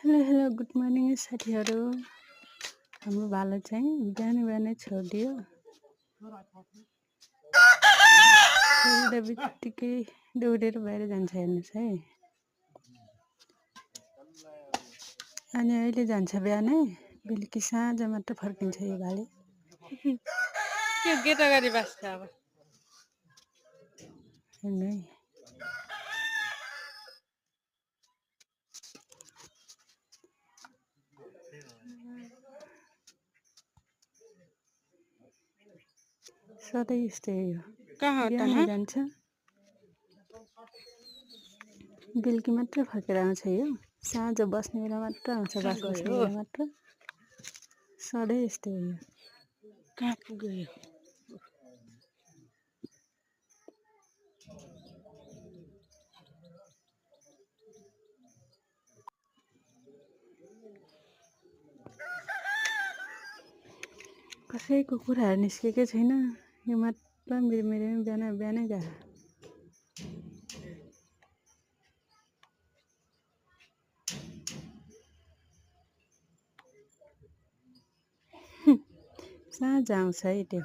Hello good morning साथीहरू। हाम्रो भालो चाहिँ बिहानै छोडिदियो। छोडिदिए बित्तिकै दौडेर बाहिर जान्छ हेर्नुहोस् है। अनि अहिले जान्छ बिहानै, बेलुकी साँझ मात्र फर्किन्छ यो भाले। त्यो गेट अगाडि बस्छ अब। हेर्नु है। सधैँ यस्तै हो, बिहानै जान्छ बेलुकी मात्र फर्केर आउँछ यो। साँझ बस्ने बेला मात्र आउँछ, बास बस्ने बेला मात्र। सधैँ यस्तै हो यो। कहाँ पुग्यो? कसैको कुराहरू निस्केकै छैन, यो मात्र मेरो बिहानै गयो। साँझ आउँछ है त्यो।